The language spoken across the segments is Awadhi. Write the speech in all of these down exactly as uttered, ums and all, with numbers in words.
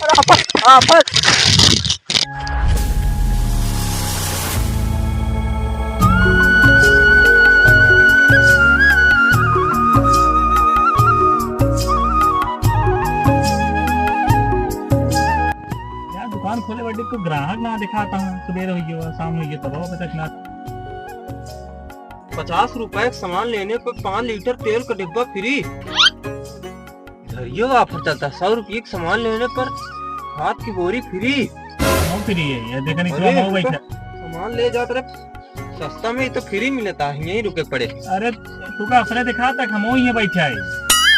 आफत, आफत। यार, दुकान खोले बाटे, कोई ग्राहक ना दिखाता है। सुबेर हो गया, शाम हो गया, तब अबे तक ना। पचास रुपए का सामान लेने पर पाँच लीटर तेल का डिब्बा फ्री। धरियो, ऑफर चलता है, सौ रुपये का सामान लेने पर खाद की बोरी फ्री। हम फ्री है ये, देखा नहीं, अरे, तू हम रुको, बैठा। सामान ले जात रहे, सस्ता में ही तो फ्री मिलता है, यहीं रुके पड़े। अरे, तू का ऑफर दिखा तक हम वहीं बैठा है।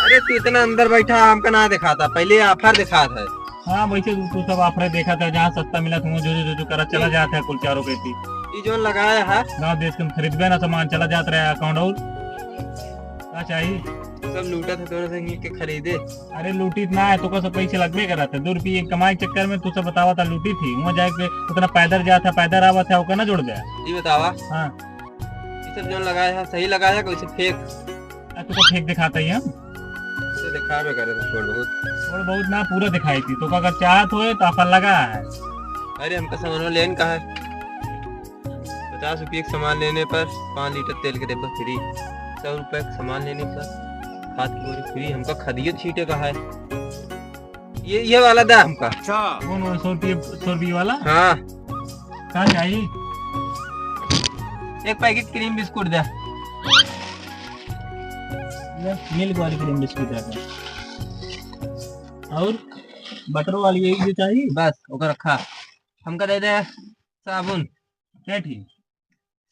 अरे, तू इतना अंदर बैठा, हमका ना दिखाता, पहले ऑफर दिखात है। हाँ, वैसे तू, तू सब ऑफर देखा था, जहाँ सस्ता मिला, तुम जो, जो, जो, जो करा, चला जाता है कुल चारों के थी। ई जोन लगाया है। गाँव देश के हम खरीदबे ना सामान, चला जात रहा है अकाउंट और। का चाहिए? सब लूटा था तोरे से के खरीदे। अरे लूटी ना है, तो का सब पैसे लगबे करा था। दो रुपये कमाई के चक्कर में तू सब बतावा था लूटी थी। वहाँ जाए के उतना पैदल जाता, पैदल आवा था, ओकर ना जोड़ दे। ये बतावा। हाँ। ये सब जोन लगाया है, सही लगाया है, कैसे फेंक? आ, तू का फेंक दिखाता ही हम। तो दिखावे करे तो थोड़ बहुत। थोड़ बहुत ना, पूरा दिखाई थी। तो का अगर चाहत होए तो ऑफर लगा है। अरे हमका सामान लेन का है। पचास रुपये का सामान लेने पर पाँच लीटर तेल के डिब्बा फ्री, सौ रुपये का सामान लेने पर खाद की बोरी फ्री, हमका खदियो छींटे का है। ये, ये वाला दा हमका। अच्छा। कौन वाला? सौ रुपये, सौ रुपये वाला? हाँ। का चाहिए? एक पैकेट क्रीम बिस्कुट दे। ले, मिल्क वाली क्रीम बिस्कुट दे। और बटर वाली यही जो चाहिए? बस, ओकर रखा। हमका दे दे साबुन। क्या ठीक?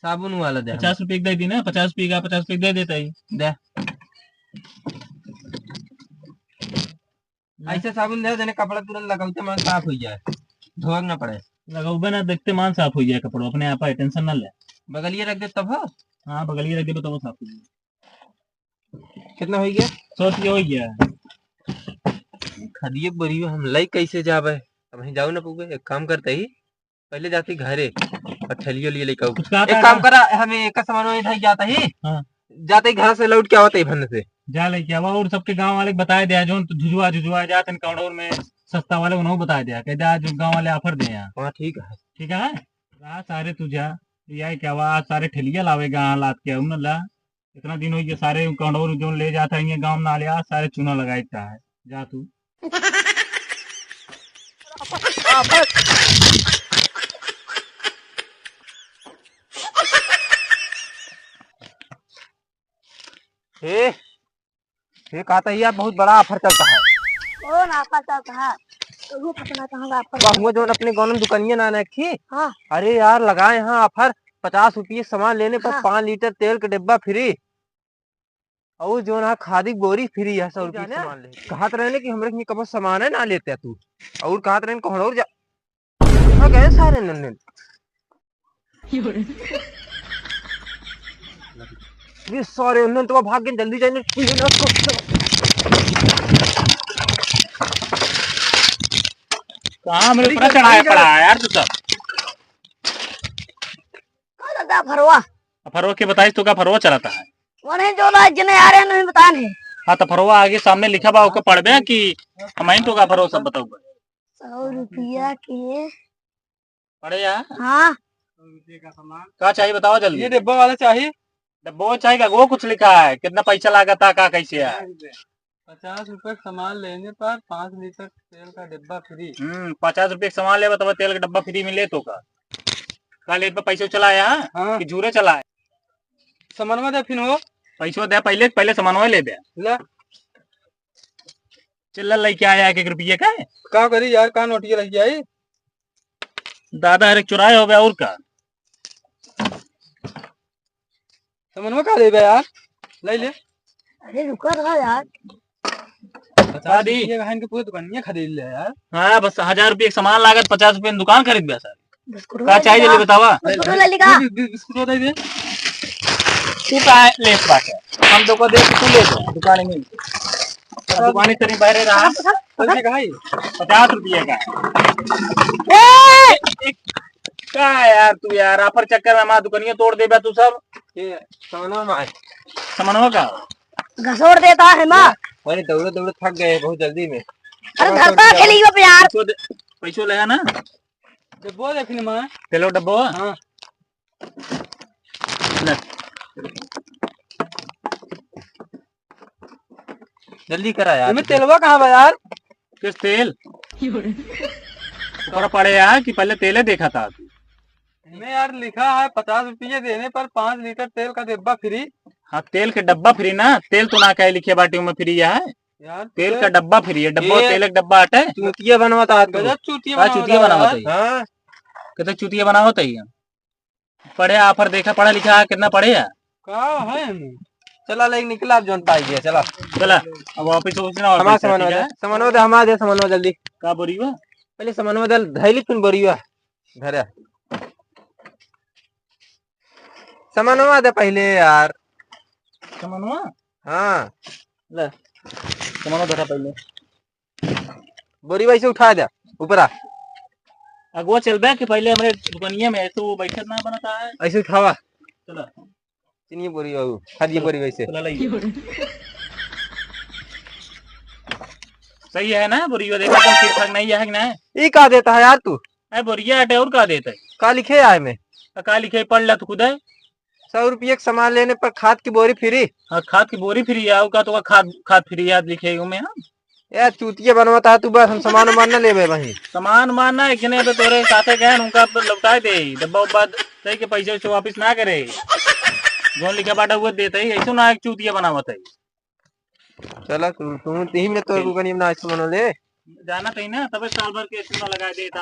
साबुन वाला दे। पचास रुपये का दे दी ना, पचास रुपये का, पचास रुपये दे देता ही। दे। ऐसे साबुन दे, जने कपड़ा तुरंत लगाते मान साफ हो जाए, धोए ना पड़े। लगाओगे ना, देखते मान साफ हो जाए कपड़ा अपने आप, टेंशन ना ले। बगलिए रख दे तब हो। हाँ, बगलिए रख दे, तब साफ हो जाए। कितना हो गया? सौ रुपया हो गया। खदिए बरियो हम लई कैसे जाबे? अब वहीं जाओ ना पुगे, एक काम करते ही, पहले जाते घरे और ठेलियो लिए लेके आओ। कुछ कहा एक था काम ना? करा, हमें एक सामान वहीं ढाई जाता ही। हाँ। जाते ही घर से लौट के आवत ही भन्न से। जा लेके आवा और सबके गांव वाले के बताए दे, जोन तो झुझुआ, झुझुआ जात हैं काउंटर में, सस्ता वाले उन्हों बताए दे, कह दे आज गांव वाले ऑफर दे यहाँ। हाँ, ठीक है। ठीक है? आ सारे तू जा, या क्या हुआ, आज सारे ठेलिया लावे गांव लात के, उन ला। इतना दिन हो गया, सारे काउंटर जोन ले जाता है, ये गांव ना ले आ, सारे चूना लगाए का है। जा तू। हे, हे, कहता ही यार, बहुत बड़ा ऑफर चलता है। कौन ऑफर चलता है? तू पता ना कहाँ का ऑफर वाह, चलता हुआ है। जोन अपने गाँव में दुकानिया ना रखी? हाँ। अरे यार, लगाए हैं ऑफर, पचास रुपये सामान लेने पर हाँ। पाँच लीटर तेल का डिब्बा फ्री। और जोन है खादी बोरी फ्री है, सौ रुपये जाने? सामान ले। कहत रहे ने कि हमरे के कबो सामान है ना लेते तू। और कहत रहे ने कहूँ और जा। कहाँ गए सारे नन्ने? ये सारे नन्ने तो भाग गए, जल्दी जाइए। कहाँ मेरे ऊपर चढ़ाया पड़ा है यार तू सब? का दादा फरवा? फरवा के बताइस तो का फरवा चलाता है? वो नहीं जो ला, जिन्हें आ रहे हैं, नहीं बताने। हाँ, तो फरवा आगे सामने लिखा बा, ओके पढ़बे कि हम आइन तो का फरवा सब बताऊंगा। सौ रुपया के। पढ़े यार। हाँ। का चाहिए बताओ जल्दी। ये डिब्बा वाला चाहिए। डिब्बा चाहिए का? वो कुछ लिखा है, कितना पैसा लागत है, का कैसे है? पचास रुपए का सामान लेने पर पाँच लीटर तेल का डिब्बा फ्री। हम्म, पचास रुपए का सामान लेबा तब तेल का डब्बा फ्री मिले तो का? का लेबा, पैसे चला आया? हाँ। कि झूरे चला आया? सामानवा दे फिन हो। पैसो दे पहले, पहले सामानवा ले दे। ले। चिल्ला लेके आया एक एक रुपये का। का करी यार, का नोटिया लेके आई? दादा हर एक चुराए हो गया और का? सामानवा का लेबे यार? ले ले। अरे रुका रहा यार। पचास दी। रुपये का है, इनके पूरे दुकानिया खरीद ले यार। हाँ, बस हजार रुपये का सामान लागत, पचास रुपये में दुकान खरीद गया सर। बिस्कुट का वाला चाहिए लेगा। जल्दी बतावा। बिस्कुट वाला लेगा। बि-, बि-, बिस्कुट दे दे। तू का है? ले इस बात है। हम तो को दे, तू ले जा। दुकान में। दुकान इतनी बहरे रहा। पचास रुपये का है। पचास रुपये का। ए! एक, का है यार तू यार, ऑफर चक्कर में हमारा दुकानिया तोड़ देबा तू सब। ये सामानवा में है। सामानवा का? घसोड़ देता है माँ। अरे दौड़े दौड़े थक गए बहुत जल्दी में। अरे धरता खेली बा यार। पैसो दे, पैसो ले है ना? डब्बो देखने में। तेलो डब्बो? हाँ। ले। जल्दी करा यार। इमे तेलवा कहाँ बा यार? किस तेल? ऊपर पड़े यार कि पहले तेले देखा था तू। इमे यार लिखा है पचास रुपये देने पर पाँच लीटर तेल का डिब्बा फ्री। हाँ, तेल के डब्बा फ्री ना, तेल तो ना कहे लिखे बाटी में फ्री है। यार तेल का डब्बा फ्री है, डब्बा ये तेल का डब्बा आटे। चूतिया बनवाता है तू। गजब चूतिया का बनवाता चूतिया है बनावत यार। है? हाँ। कितने चूतिया बनावत है ये? पढ़े ऑफर देखा, पढ़ा लिखा है, कितना पढ़े है? का है हमें? चला ले निकला, अब जोन पाई गया, चला। चला, अब वापस सोचना और हमारा पैसा, सामान ठीक वाला, है? सामान दे, हमारा दे, सामान जल्दी। का बोरियो? पहले सामान दे, धैली फिर बोरियो। धरे। सामानवा दे पहले यार। सामानवा? हाँ। ले, सामानवा धरा पहले। बोरी वैसे उठा दे, ऊपरा। अगुआ चल बे कि पहले हमरे दुकानिया में ऐसे वो बैठत ना बनता है। ऐसे उठावा। चला। चीनी बोरी हो, खादी बोरी वैसे। चला ले। सही है ना बोरियो, देखा तुम ठीक ठाक नहीं है कि नहीं? ई का देता है यार तू? अरे बोरिया हटे और का देता है? का लिखे आए में? आ, का लिखे पढ़ ला तू खुद है। सौ रुपये के सामान लेने पर खाद की बोरी फ्री। हाँ, खाद की बोरी फ्री है, का तो खाद, खाद फ्री याद लिखे हूँ मैं, हाँ। यार चूतिया बनवाता है तू, बस हम सामान उमान न लेबे वहीं। सामान उमान ना, इतने पे तोरे साथे गए, उनका पे लौटाए दे, डब्बा उब्बा दे के पैसे वैसे वापस ना करे। जोन लिखा बाटा वो देते ही, ऐसे ना एक चूतिया बनावत है। चला तू, तू, तीन में तो ठीक। रुकनी ना, ऐसे मनो ले। जाना तही ना, तबे साल भर के ऐसे ना लगा देता।